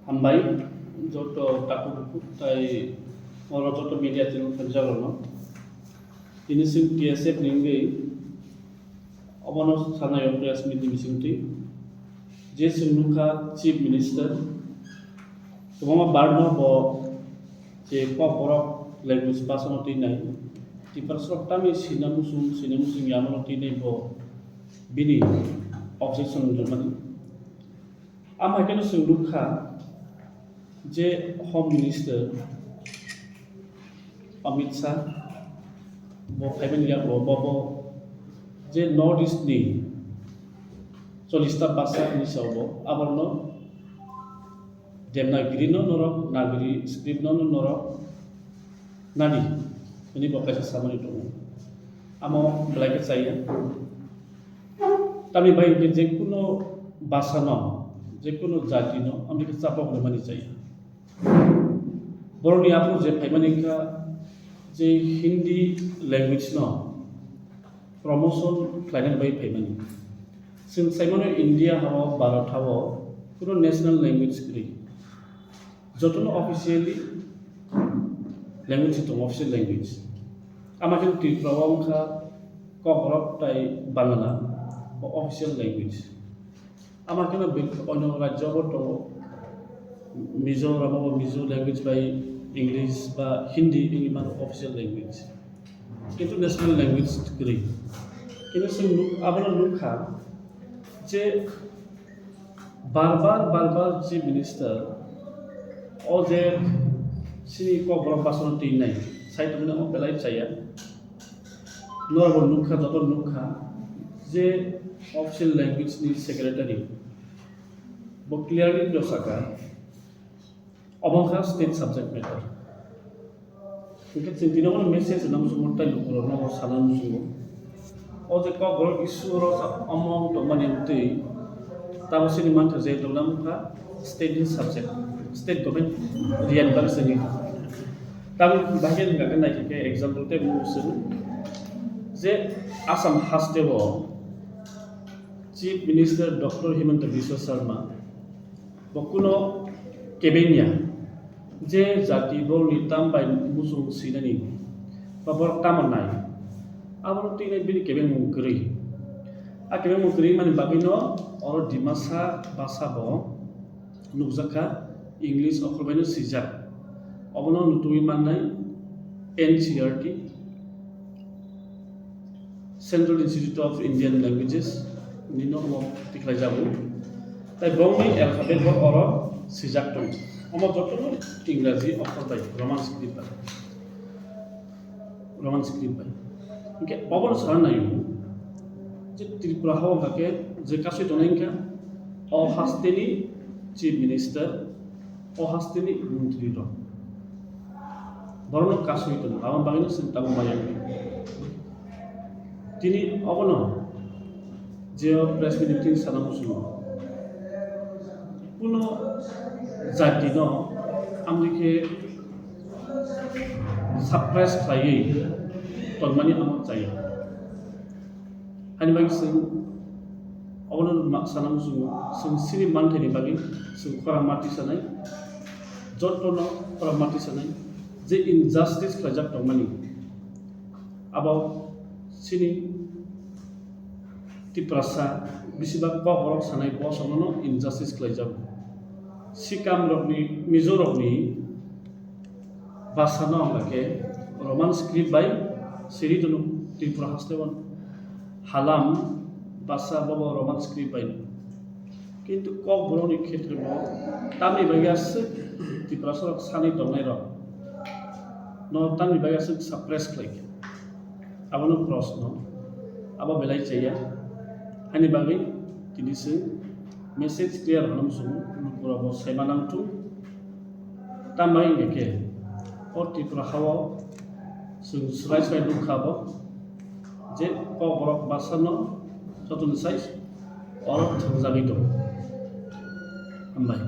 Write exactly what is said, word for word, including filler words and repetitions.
Hambai, joto takhuk bukhuk tai oro joto media channel khwnjakrokno. Tini chwng T S F ni wngwi obono sanai o press meet ni bisingtwi je chwng nukha Chief Minister kwbangma barno bo je kokborok language bwsano twinai Tiprasarok tamni sina muchung sina muchung yamano twinai bo bini objection rwmani. Amhaikhe no chwng nukha je Home Minister Amit Shah bo phaimani yago bo bo je North East ni chollish ta basa ni sao bo aborno Devanagiri no norok Nagari script no norok nadi hwnwi bo kaisa samani tongo. Amo belai khe chaya. Tamni bai hwnkhe je kuno basa no, je kuno jati no, amni khe chapok rwmani chaya. Borokni aphuru je phaimani wngkha je Hindi language no promotion khlainani bai phaimani. Chwng saimano India hao Bharat hao kuno national language kwrwi. Jotono officially language tongo, official language. Ama khe Tripura o wngkha Kokborok tai Bangla bo official language. Ama kheno bil-, onyo rajyo bo tongo. Mizoram bo Mizo language bai English ba Hindi wngwi mano official language. Kintu national language kwrwi. Kintu chwng nuk-, abono nukha je bar bar, bar bar Chief Minister o je chini Kokborok bwsano twinai, sai tongmani o belai chaya. Norok bo nukha, joto nukha je official language ni secretary bo clearly no saka, obo wngkha state subject matter. Hwnkhe chwng tini obono message rwna muchungo tei lukurokno obo sana muchungo. O je Kokborok issue oro sa-, omo tongmani amtwi tamo chini mantha je tongna wngkha state ni subject, state government riyani bagwi chwngwi. Tamo bahai khe wngkha khe naithok khe example tei mung chwng je Assam haste o Chief Minister Doctor Himanta Biswa Sarma bo kuno kebengya je jati borokni tam bai muchung swinani ba borok tamo nai, abono twinai bini kebengmung kwrwi. A kebengmung kwrwi mani bagwino oro Dimasa basa bo nukjakha, English okhor baino swijak. Obono nutugwi mannai N C E R T, Central Institute of Indian Languages nino omo tikhlaijago. Tai bongni alphabet bo oro swijak tongo. Omo jotono Ingraji okhor bai, Roman script bai. Roman script bai. Hwnkhe obono sana naio je Tripura hao hwnkha khe je kasui tongnai wngkha o hasteni Chief Minister, o hasteni montri rok. Borokno kasui tongo, aboni bagwino chwng tabuk maya wngkha. Tini obono je press meet meeting sana muchungo. Kuno jati no amni khe suppress khlaiwi tonmani amo chaya. Ani bagwi chwng obono ma-, sana muchungo, chwng chini manthaini bagwi chwng khorang ma tisanai, jotono khorang ma tisanai je injustice khlaijak tongmani. Abo chini Tiprasa, bisi ba Kokborok sanai bosongno injustice khlaijago. Sikam rokni, Mizo rokni basa no hwnkha khe Roman script bai siri tono Tripura haste o halam basa bobo Roman script bai. Kintu Kokborokni khetre bo tamni bagwi aswk Tiprasa rok sanai tongnai rok no tamni bagwi aswk suppress khlai khe. Abono proshno, abo belai chaya. Hani bagwi tini chwng message clear hwnwi chwng lukurokbo saima nangthung. Tambai hwnkhe o Tripura hao chwng swrai swrai nukha bo je Kokborok bwsano jotoni sai oro thwngjagwi tongo. Hambai.